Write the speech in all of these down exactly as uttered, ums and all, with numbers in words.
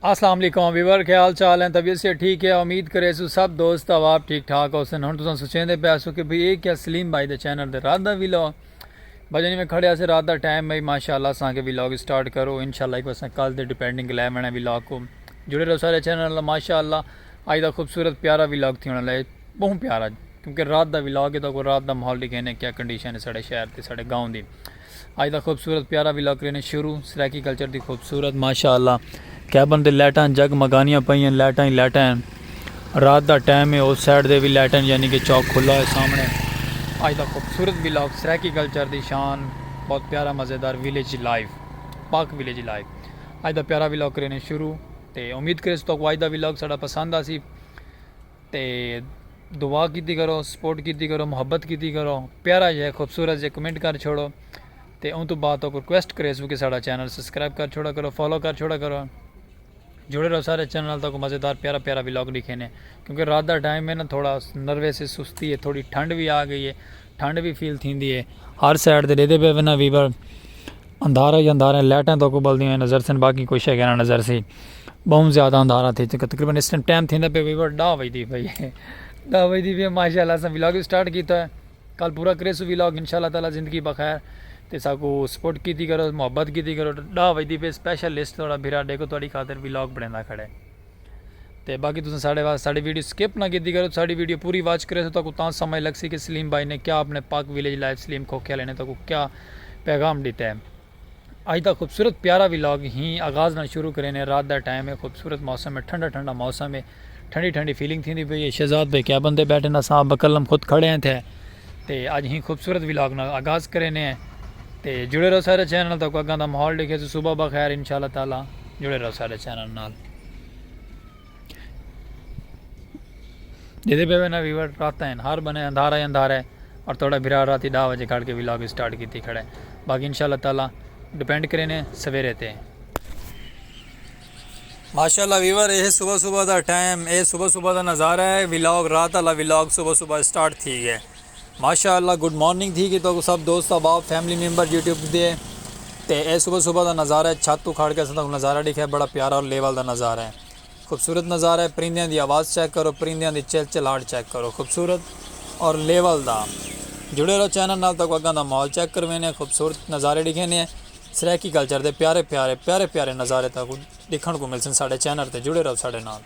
السلام علیکم ویور، کیا حال چال ہیں؟ طبیعت سے ٹھیک ہے؟ امید کرے سو سب دوست احباب ٹھیک ٹھاک ہوسن۔ ہن تساں سوچیندے پئے سو کہ بھئی اے کیا سلیم بھائی دے چینل تے رات دا ویلاگ؟ بھجن میں کھڑے اسے رات دا ٹائم ہے، ماشاءاللہ اساں کے ویلاگ سٹارٹ کرو۔ انشاءاللہ ایک اساں کل دے ڈیپینڈنگ لے وینا ویلاگ کو۔ جڑے رہو سارے چینل نال۔ ماشاءاللہ اج دا خوبصورت پیارا ویلاگ تھی ہونا لے، بہت پیارا، کیونکہ رات دا ویلاگ ہے تو کو رات دا ماحول ڈکھینے کیا کنڈیشن ہے ساڈے شہر تے ساڈے گاؤں دی۔ اج دا خوبصورت پیارا ویلاگ کرینے شروع۔ سرائیکی کلچر دی خوبصورت، ماشاءاللہ، کیبن دے لائٹاں جگ مگانیاں پئیاں، لائٹاں ہی لائٹاں ہیں۔ رات دا ٹائم ہے، اس سائیڈ دے بھی لائٹاں، یعنی کہ چوک کھلا ہے سامنے۔ اج دا خوبصورت ویلاگ سرائیکی کلچر دی شان، بہت پیارا مزیدار ویلیج لائف، پاک ویلیج لائف۔ اج دا پیارا ویلاگ کرینے شروع، تے امید کرے تو کو اج دا ویلاگ ساڈا پسند آسی۔ تے دعا کیتی کرو، سپورٹ کیتی کرو، محبت کیتی کرو، پیارا جے خوبصورت جے کمنٹ کر چھوڑو۔ تے اون تو بعد تو ریکویسٹ کرے سو کہ ساڈا چینل سبسکرائب کر چھوڑا کرو، فالو کر چھوڑا کرو۔ جڑے رہو سارے چینل نال، تاکو مزیدار پیارا پیارا ویلاگ ڈکھینے، کیونکہ رات دا ٹائم ہے نا، تھوڑا نروس ہے، سستی ہے، تھوڑی ٹھنڈ بھی آ گئی ہے، ٹھنڈ بھی فیل تھیندی ہے۔ ہر سائیڈ تے ڈیدے پے وینا ویور، اندھارا ہی اندھارا ہے، لائٹاں تاکو بلدیاں ہوئیں نظر سن، باقی کوئی شے کہنا نظر سی۔ بہت زیادہ اندھارا تھی چکا، تقریباً اس ٹائم ٹائم تھیندا پیا ویور ڈاہ وجدی پئی ہے، ڈاہ وجدی پئی ہے۔ ماشاءاللہ اساں ویلاگ بھی سٹارٹ کیتا ہے، کل پورا کریسو ویلاگ انشاءاللہ تعالیٰ، زندگی بخیر۔ تے ساکو سپورٹ کیتی کرو، محبت کیتی کرو۔ ڈاہ وجدی پہ اسپیشل لسٹ تھوڑا بھرا ڈیکھو تہاڈی خاطر ویلاگ بنیندا کھڑے۔ تے باقی تساں ساڈے واسطے ساڈی ویڈیو سکپ نہ کیتی کرو، ساڈی ویڈیو پوری واچ کرے تو تاکو تاں سمجھ لگ سی کہ سلیم بھائی نے کیا اپنے پاک ویلیج لائف سلیم کھوکھے والے نے تاکو کیا پیغام دیتا ہے۔ اج دا خوبصورت پیارا ویلاگ ہی آغاز نال شروع کرینے۔ رات دا ٹائم ہے، خوبصورت موسم ہے، ٹھنڈا ٹھنڈا موسم ہے، ٹھنڈی ٹھنڈی فیلنگ تھیندی پئی ہے۔ شہزاد بھائی کیبن تے بیٹھے نا، صاحب بکلم خود کھڑے ہیں تھے۔ تے اج ہی خوبصورت ویلاگ نال آغاز کرینے ہیں۔ تے جڑے رہو سارے چینل تک، اگاں دا ماحول ڈیکھے سو۔ صبح بخیر انشاءاللہ تعالیٰ، جڑے رہو سارے چینل نال۔ جیندے پے وینا ویور، رات ہیں، ہر بنے اندھارا ہی اندھارا ہے، اور تھوڑا بھرا راتی ڈاہ وجے کھڑ کے ویلاگ سٹارٹ کیتی کھڑے۔ باقی انشاءاللہ تعالیٰ ڈیپینڈ کرینے سویرے تے۔ ماشاءاللہ ویور، اے صبح صبح دا ٹائم، اے صبح صبح دا نظارہ ہے، ویلاگ رات والا ویلاگ صبح صبح سٹارٹ تھی گیا۔ ماشاءاللہ گڈ مارننگ تھی کہ تو سب دوست احباب، فیملی ممبر یوٹیوب دے۔ تے اے صبح صبح دا نظارہ ہے، چھت تو کھڑ کے اساں تاکو نظارہ ڈکھے، بڑا پیارا اور لیول دا نظارہ ہے۔ خوبصورت نظارہ ہے، پرندیاں دی آواز چیک کرو، پرندیاں دی چل چلاٹ چیک کرو، خوبصورت اور لیول دا۔ جڑے رہو چینل نال، تاکو اگاں دا ماحول چیک کروینے، خوبصورت نظارے ڈکھینے۔ سرائیکی کلچر دے پیارے پیارے، پیارے پیارے نظارے تاکو ڈکھن کو ملسن ساڈے چینل تے، جڑے رہو ساڈے نال۔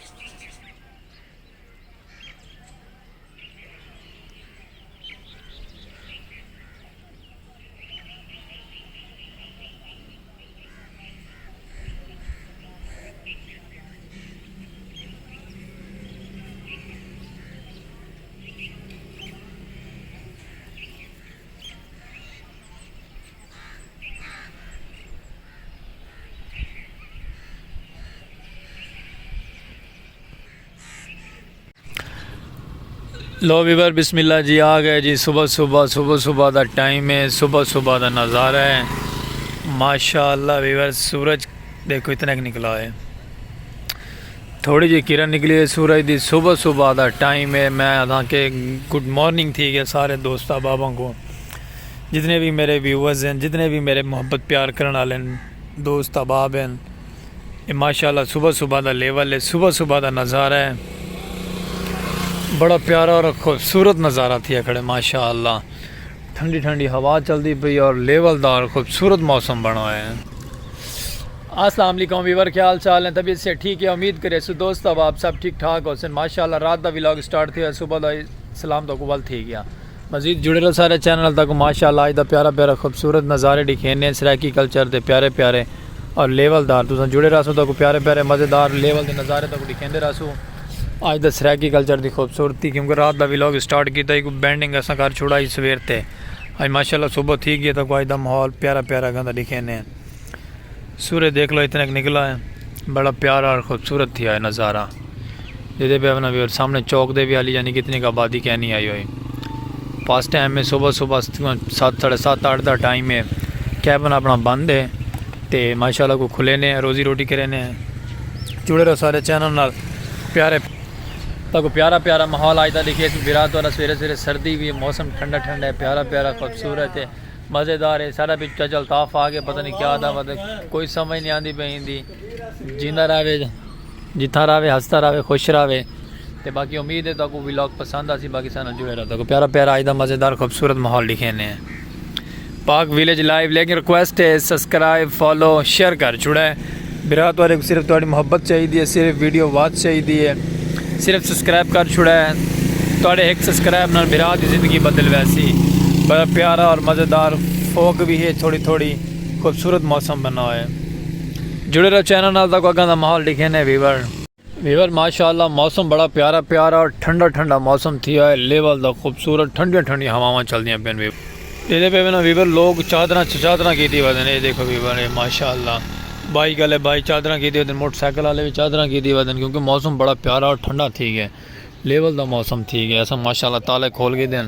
لو ویور، بسم اللہ جی، آ گئے جی صبح صبح، صبح صبح دا ٹائم ہے، صبح صبح دا نظارہ ہے۔ ماشاءاللہ ویور، سورج دیکھو اتنا کہ نکلا ہے، تھوڑی جی کرن نکلی ہے سورج دی۔ صبح صبح دا ٹائم ہے، میں آدھاں کہ گڈ مارننگ تھی گیا سارے دوست احباباں کو، جتنے بھی میرے ویورز ہیں، جتنے بھی میرے محبت پیار کرن والے ہیں، دوست احباب ہیں۔ اے ماشاءاللہ صبح صبح دا لیول ہے، صبح صبح دا نظارہ ہے، بڑا پیارا اور خوبصورت نظارہ تھیا کھڑے ماشاءاللہ۔ ٹھنڈی ٹھنڈی ہوا چلدی پئی اور لیول دار خوبصورت موسم بنا ہویا ہے۔ السلام علیکم ویور، کیا حال چال ہیں؟ طبیعت سے ٹھیک ہے؟ امید کرے سو دوست احباب سب ٹھیک ٹھاک ہوسن۔ ماشاءاللہ رات دا ویلاگ سٹارٹ تھیا، صبح دا سلام تاکو ول تھی گیا۔ مزید جڑے رہو سارے چینل تاکو۔ ماشاءاللہ اج دا پیارا پیارا خوبصورت نظارے ڈکھینے سرائیکی کلچر دے، پیارے پیارے اور لیول دار۔ تساں جڑے رہسو تاکو پیارے پیارے مزیدار لیول دے نظارے تاکو ڈکھیندے رہسو۔ اج دا سرائیکی کلچر دی خوبصورتی، کیونکہ رات دا ویلاگ سٹارٹ کیتا ہی کوئی بینڈنگ اساں کر چھوڑا ہی سویر تے۔ اج ماشاءاللہ صبح تھی گیا تاکو اج دا ماحول پیارا پیارا گندا ڈکھینے۔ سورج دیکھ لو اتنا کہ نکلا ہے، بڑا پیارا اور خوبصورت تھیا ہے نظارہ۔ جیندے پے وینا ویور، سامنے چوک دے بھی حالی یعنی کہ اتنی آبادی کہیں نہیں آئی ہوئی۔ فاسٹ ٹائم ہے، صبح صبح ست، ساڑھے ست، اٹھ دا ٹائم ہے۔ کیبن اپنا بند ہے تے ماشاءاللہ کو کھلے نے، روزی روٹی کرے نے۔ جڑے رہو سارے چینل نال۔ پیارے تاکو پیارا پیارا ماحول اج دا ڈکھے سو برا، تہاڈا سویرے سویرے سردی بھی ہے، موسم ٹھنڈا ٹھنڈا ہے، پیارا پیارا خوبصورت ہے۔ مزیدار ہے۔ ساݙا وچ چچا الطاف آ ڳئے، پتہ نہیں کیا دا ودا، کوئی سمجھ نہیں آندی پئی ایندی۔ جیندا رہوے، جتھاں رہوے، ہسدا رہوے، خوش رہوے۔ تے باقی امید ہے تہاکوں ولاگ پسند آسی، باقی ساݙے نال جڑے رہو۔ تہاکوں پیارا پیارا اڄ دا مزیدار خوبصورت ماحول ݙکھیندے ہیں۔ پاک ویلیج لائیو، لیکن ریکویسٹ ہے سبسکرائب، فالو، شیئر کر چھوڑے۔ بھرا، تہاݙے کوں صرف تہاݙی محبت چاہیدی ہے، صرف ویڈیو واچ چاہیدی ہے، صرف سبسکرائب کر چھوڑے۔ تہاݙے ہک سبسکرائب نال بھرا دی زندگی بدل ویسی۔ بڑا پیارا اور مزیدار فوگ بھی ہے، تھوڑی تھوڑی خوبصورت موسم بنا ہویا ہے۔ جڑے رہو چینل نال، تہاکوں اڳاں دا ماحول ݙکھیندے ہیں ویور۔ ویور، ماشاءاللہ، موسم بڑا پیارا پیارا اور ٹھنڈا ٹھنڈا موسم تھیا ہے، لیول دا خوبصورت، ٹھنڈیاں ٹھنڈیاں ہواواں چلدیاں پئین ویور۔ ݙیہدے پئے وینا ویور، لوگ چادراں چ-، چادراں کیتی ودن۔ اے ݙیکھو ویور، اے ماشاءاللہ، بھائی ڳالھ ہے، بھائی چادراں کیتی ودن، موٹر سائیکل والے وی چادراں کیتی ودن، کیونکہ موسم بڑا پیارا اور ٹھنڈا تھی ڳئے، لیول دا موسم تھی ڳئے۔ اساں ماشاءاللہ تالے کھول ڳھدن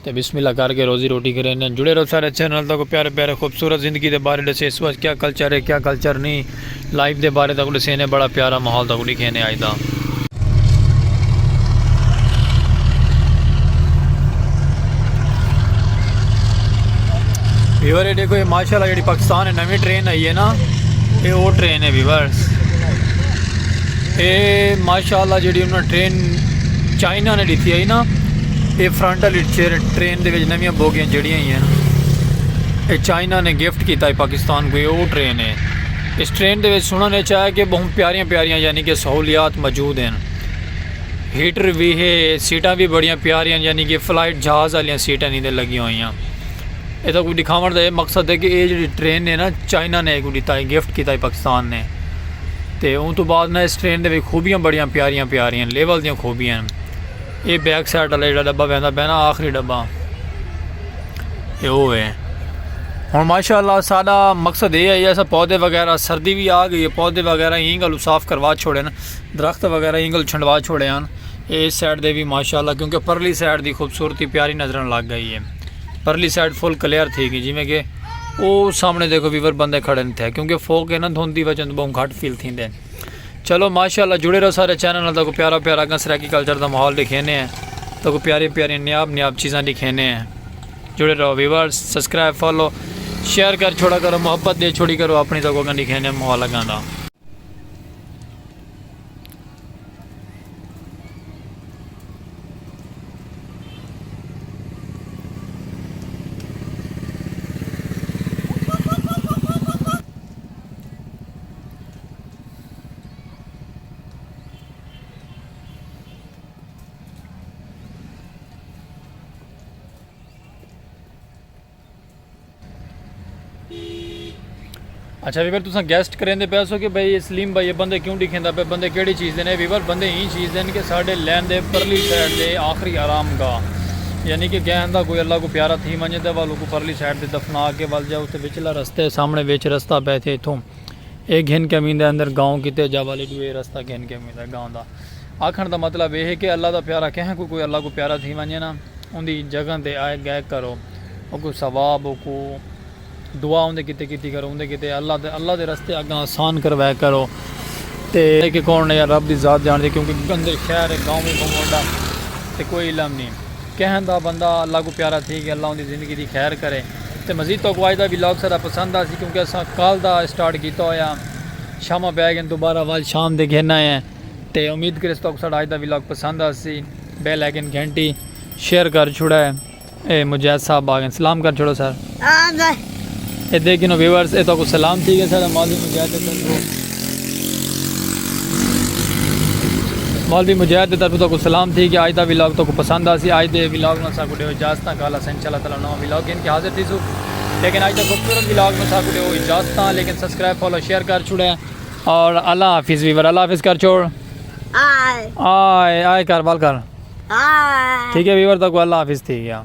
تے بسم اللہ کر کے روزی روٹی کریندے ہیں۔ جڑے رہو ساݙے چینل، تہاکوں پیارے پیارے خوبصورت زندگی دے بارے ݙسے، اس وچ کیا کلچر ہے، کیا کلچر نہیں، لائف دے بارے تہاکوں ݙسیندے ہیں، بڑا پیارا ماحول تہاکوں ݙکھیندے ہیں اڄ دا۔ ویور، اے ݙیکھو، اے ماشاءاللہ جیڑھی پاکستان ہے نویں ٹرین آئی ہے نا، اے او ٹرین ہے ویورز۔ اے ماشاءاللہ جیڑھی انہاں ٹرین چائنا نے ݙتی آئی نا، اے فرنٹ والی چیئر ٹرین دے وچ نویاں بوگیاں جیڑھیاں آئیاں نا، اے چائنا نے گفٹ کیتا ہے پاکستان کوں، اے او ٹرین ہے۔ اس ٹرین دے وچ سُݨݨ اچ آیا کہ ٻہوں پیاریاں پیاریاں، یعنی کہ سہولیات موجود ہیں۔ ہیٹر وی ہے، سیٹاں وی بڑیاں پیاریاں، یعنی کہ فلائٹ جہاز والیاں سیٹاں ایندے لڳیاں ہوئیاں۔ اے تہاکوں ݙکھاوݨ دا اے مقصد ہے کہ اے جیڑھی ٹرین ہے نا، چائنا نے کوں ݙتا ہے، گفٹ کیتا ہے پاکستان نے۔ تے اوں توں بعد نا اس ٹرین دے وچ خوبیاں بڑیاں پیاریاں پیاریاں، لیول دیاں خوبیاں ہن۔ اے بیک سائیڈ والا جیڑھا ݙبہ ویندا پئے نا، آخری ݙبہ، اے او ہے۔ ہݨ ماشاءاللہ ساݙا مقصد اے ہے، اساں پودے وغیرہ، سردی وی آ ڳئی ہے، پودے وغیرہ ایں ڳالھوں صاف کروا چھوڑے نا، درخت وغیرہ ایں ڳالھوں چھنڈوا چھوڑے ہن۔ اے اس سائیڈ دے وی ماشاءاللہ، کیونکہ پرلی سائیڈ دی خوبصورتی پیاری نظر آوݨ لڳ ڳئی ہے۔ پرلی سائیڈ فل کلیئر تھی ڳئی، جیویں کہ او سامݨے ݙیکھو ویور، بندے کھڑے ہن اتھے، کیونکہ فوگ ہے نا، دھند دی وجہ توں ٻہوں گھٹ فیل تھیندے۔ چلو ماشاءاللہ، جڑے رہو ساݙے چینل نال، تہاکوں پیارا پیارا اڳاں سرائیکی کلچر دا ماحول ݙکھیندے ہیں، تہاکوں پیاریاں پیاریاں نایاب نایاب چیزاں ݙکھیندے ہیں۔ جڑے رہو ویورز، سبسکرائب، فالو، شیئر کر چھوڑا کرو، محبت ݙے چھوڑی کرو اپݨی، تہاکوں اڳاں ݙکھیندے ہیں ماحول اڳاں دا۔ اچھا ویور، تساں گیسٹ کریندے پئے سو کہ بھئی سلیم بھائی اے بندے کیوں ݙکھیندا پئے، بندے کیڑھی چیز دے نے؟ ویور، بندے ایں چیز دے نے کہ ساݙے لین دے پرلی سائیڈ دے آخری آرام گاہ، یعنی کہ کہیں دا کوئی اللہ کوں پیارا تھی ونڄے تے ول اوکوں پرلی سائیڈ تے دفنا کے ول جا، اتھے وچلا رستے سامݨے وچ رستہ پئے تھے اتھوں اے گھن کے ویندا اندر گاؤں کیتے، جا والی ݙو اے رستہ گھن کے ویندا گاؤں دا۔ آکھݨ دا مطلب اے ہے کہ اللہ دا پیارا کہیں کوں کوئی اللہ کوں پیارا تھی ونڄے نا، اوندی جگہ تے آئے ڳئے کرو، اوکوں ثواب، اوکوں دعا اوندے کیتے کیتی کرو، اوندے کیتے اللہ دے، اللہ دے رستے اڳاں آسان کروائے کرو۔ تے کہ کون ہے یار، رب دی ذات ڄاݨدے، کیونکہ اندر شہر ہے، گاؤں وی ٻہوں وݙا تے کوئی علم نہیں۔ کہیں دا بندہ اللہ کوں پیارا تھی ڳئے، اللہ اوندی زندگی دی خیر کرے۔ تے مزید تہاکوں اڄ دا ولاگ ساݙا پسند آسی، کیونکہ اساں کل دا سٹارٹ کیتا ہویا، شاماں پئے ڳئین، دوبارہ ول شام دے گھن آئے ہیں۔ تے امید کریس تہاکوں ساݙا اڄ دا ولاگ پسند آسی۔ بیل آئیکن گھنٹی شیئر کر چھوڑا ہے۔ اے مجاہد صاحب آ ڳئین، سلام کر چھوڑو سر۔ آ ڳئے۔ اے ݙیکھ گھنو ویورز، اے تہاکوں سلام تھی ڳئے ساݙا مولوی مجاہد دے طرفوں۔ مولوی مجاہد دے طرفوں تہاکوں سلام تھی ڳئے۔ اڄ دا ولاگ تہاکوں پسند آسی۔ اڄ دے ولاگ نال ساکوں ݙیو اجازتاں، کل اساں انشاءاللہ تعالی نواں ولاگ گھن کے حاضر تھیسوں۔ لیکن اڄ دا خوبصورت ولاگ نال ساکوں ݙیو اجازتاں، لیکن سبسکرائب، فالو، شیئر کر چھوڑے۔ اور اللہ حافظ ویور، اللہ حافظ کر چھوڑ۔ آئے۔ آئے، آئے کر، بال کر۔ آئے۔ ٹھیک ہے ویور، تہاکوں اللہ حافظ تھی ڳیا۔